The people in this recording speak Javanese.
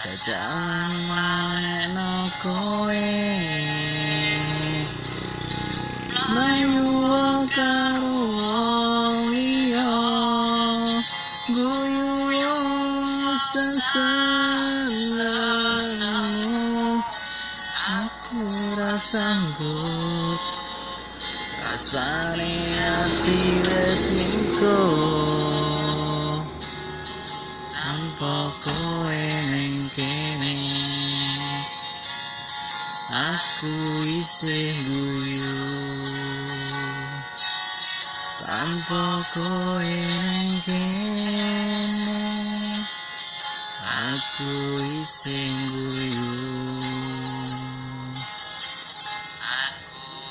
Jalan lalekno kowe, mlayu karo wong liya, guyu sesenengmu. Aku ra sanggup, rasane ati wis mingko tanpa kowe ning kene. Aku isih guyu tanpa kowe ning kene. Aku isih